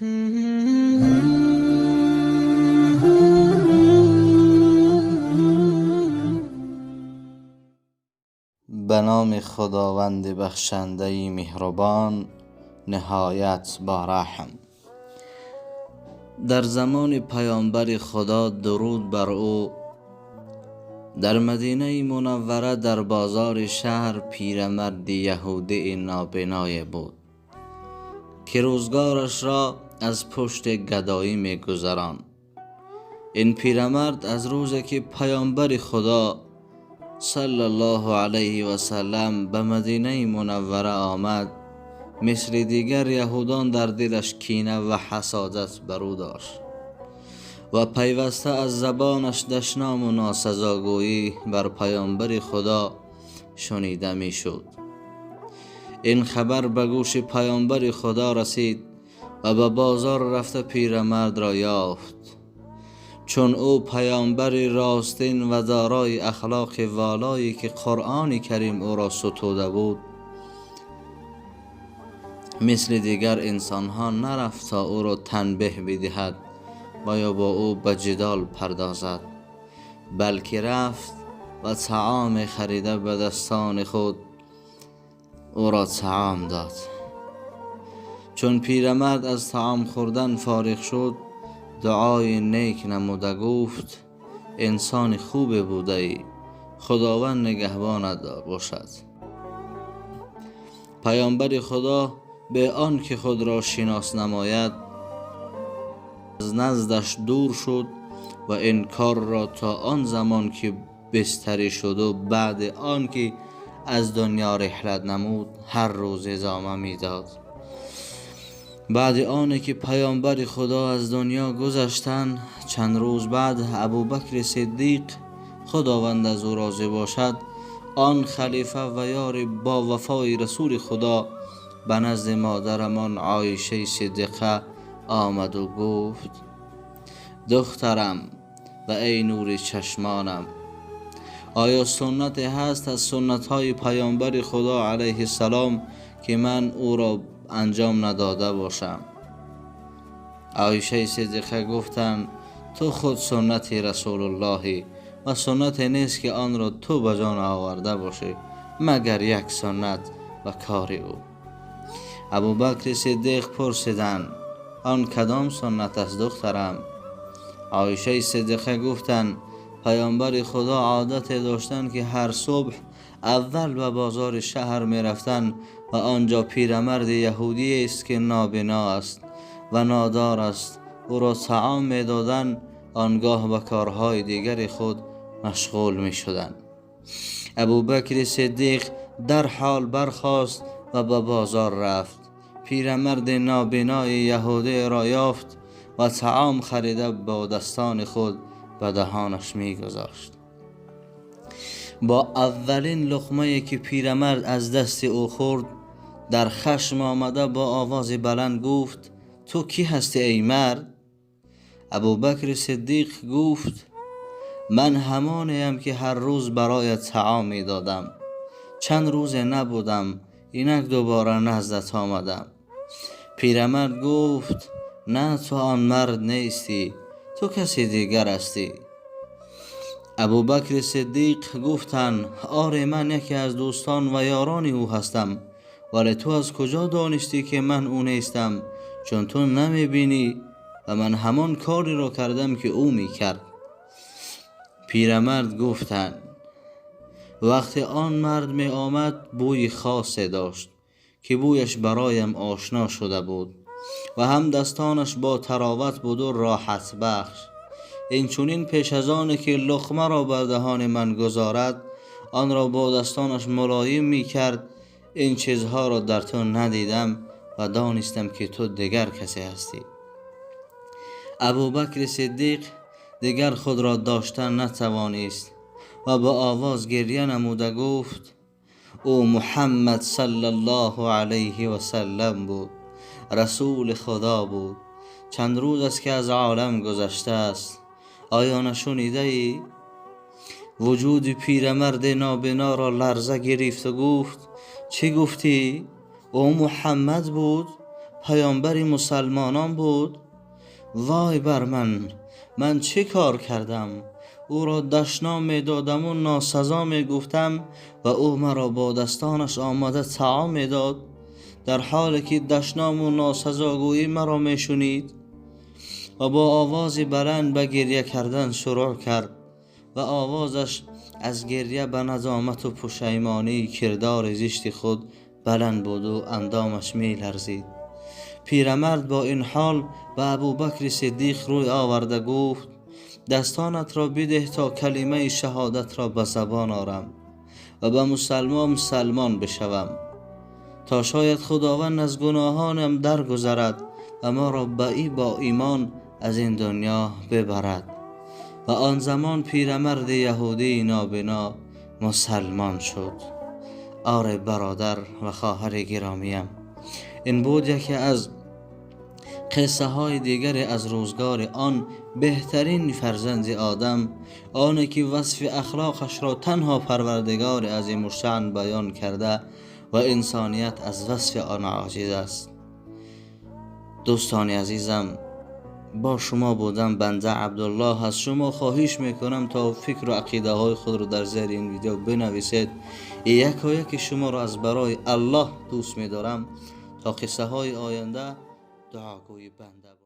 به نام خداوند بخشنده مهربان، نهایت با رحم. در زمان پیامبر خدا درود بر او، در مدینه منوره در بازار شهر پیرمرد یهودی نابینای بود که روزگارش را از پشت گدایی می‌گذراند. این پیرمرد از روزی که پیامبر خدا صلی الله علیه و سلم به مدینه منوره آمد، مثل دیگر یهودان در دلش کینه و حسادت بر او داشت و پیوسته از زبانش دشنام و ناسزاگویی بر پیامبر خدا شنیده میشد. این خبر به گوش پیامبر خدا رسید و به بازار رفته پیرمرد را یافت. چون او پیامبر راستین و دارای اخلاق والایی که قرآن کریم او را ستوده بود، مثل دیگر انسانها نرفت تا او را تنبیه بدهد و یا با او به جدال پردازد، بلکه رفت و طعام خریده به دستان خود او را طعام داد. چون پیرمرد از طعام خوردن فارغ شد، دعای نیک نموده گفت: انسان خوب بوده ای، خداوند نگهبانت باشد. پیامبر خدا به آن که خود را شناس نماید از نزدش دور شد و این کار را تا آن زمان که بستری شد و بعد آن که از دنیا رحلت نمود هر روز ادامه میداد. بعد آن که پیامبر خدا از دنیا گذشتند، چند روز بعد ابوبکر صدیق خداوند از او راضی باشد، آن خلیفه و یار با وفای رسول خدا، به نزد مادرمان عایشه صدیقه آمد و گفت: دخترم و ای نور چشمانم، آیا سنت هست از سنت های پیامبر خدا علیه السلام که من او را انجام نداده باشم؟ عایشه صدیقه گفتند: تو خود سنت رسول اللهی و سنت نیست که آن را تو به جان آورده باشی مگر یک سنت و کار او. ابوبکر صدیق پرسیدند: آن کدام سنت است دخترم؟ عایشه صدیقه گفتند: پیامبر خدا عادت داشتند که هر صبح اول به بازار شهر می رفتند و آنجا پیرمرد یهودی است که نابینا است و نادار است، او را طعام می دادند، آنگاه به کارهای دیگر خود مشغول می شدند. ابوبکر صدیق در حال برخاست و به بازار رفت. پیرمرد نابینای یهودی را یافت و طعام خریده با دستان خود به دهانش می گذاشت. با اولین لقمه که پیرمرد از دست او خورد، در خشم آمده با آواز بلند گفت: تو کی هستی ای مرد؟ ابوبکر صدیق گفت: من همانیم که هر روز برایت طعام می دادم. چند روز نبودم، اینک دوباره نزدت آمدم. پیرمرد گفت: نه، تو آن مرد نیستی، تو کسی دیگر هستی. ابوبکر صدیق گفتند: آره، من یکی از دوستان و یاران او هستم، ولی تو از کجا دانستی که من او نیستم؟ چون تو نمیبینی و من همان کاری را کردم که او میکرد. پیرمرد گفتند: وقتی آن مرد می آمد بوی خاصی داشت که بویش برایم آشنا شده بود و هم دستانش با تراوت بود و راحت بخش. این چونین پیش از آن که لقمه را بر دهان من گذارد، آن را با دستانش ملایم می کرد. این چیزها را در تو ندیدم و دانستم که تو دیگر کسی هستی. ابوبکر صدیق دیگر خود را داشتن نتوانست و با آواز گریه نموده گفت: او محمد صلی الله علیه و سلم بود، رسول خدا بود. چند روز است که از عالم گذشته است. آیا نشنیده ای؟ وجود پیرمرد نابینا را لرزه گرفت و گفت: چه گفتی؟ او محمد بود، Паёмбари мусалмонон буд. Вой бар ман, ман чӣ кор кардам? Ӯро дашном медодаму носазо мегуфтам ва ӯ маро бо дастонаш омада таом медод, дар ҳоле ки дашному носазогӯӣ маро мешунид. Ва бо овози баланд ба гиря кардан шурӯъ кард ва овозаш аз гиря ба надомату пушаймонии кирдори зишти худ баланд буду андомаш меларзид. Пирамард бо ин ҳол ба Абубакри Сиддиқ рӯй оварда гуфт: дастонатро бидеҳ, то калимаи шаҳодатро ба забон орам ва ба мусалмон мусалмон бишавам, то шояд Худованд аз гуноҳонам даргузарад ва маро бо имон аз ин дунё бибарад. Ва он замон пирамарди яҳудии нобино мусалмон шуд. Оре, бародар ва хоҳари гиромиям, ин буд яке аз қиссаҳои дигаре аз рӯзгори он беҳтарин фарзанди Одам, оне ки васфи ахлоқашро танҳо Парвардигори азимушшаън баён карда ва инсоният аз васфи он оҷиз аст. Дӯстони азизам, бо шумо будам банда Абдуллоҳ. Аз шумо хоҳиш мекунам, то фикру ақидаҳои худро дар зери ин видео бинависед. Якояки шуморо аз барои Аллоҳ дӯст медорам. То қиссаҳои оянда дуогӯи банда.